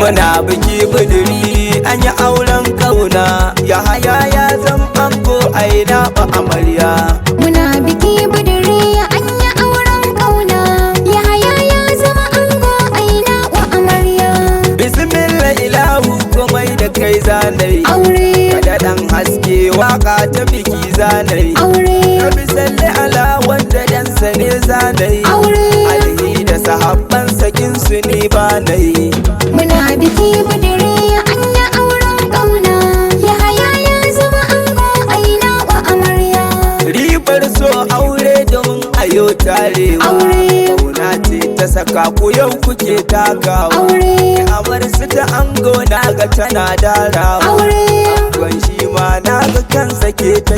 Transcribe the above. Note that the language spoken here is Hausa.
Muna biki buduri, an yi auren kauna. Yahaya ya zam ango, aina ba amarya. Muna biki buduri, an yi auren kauna. Yahaya ya zama ango, aina wa amarya. Bismillah ilahu, komai da kai zanai. Aure. Kada dan haske, waka ta biki zanai. Aure. Rabi salli ala wanda dansa ne zanai. Aure. Alihi da sahabban sakin su ne ba nai. Muna biki buduri, an yi auren kauna. Yahaya ya zama ango, aina wa amarya. Ribar so aure domin ayo tarewa. Aure. Kauna ce ta saka ku yau kuke takawa. Aure. Amar su ta ango, na ga tana darawa. Aure. Angon shi ma na ga kansa ke ta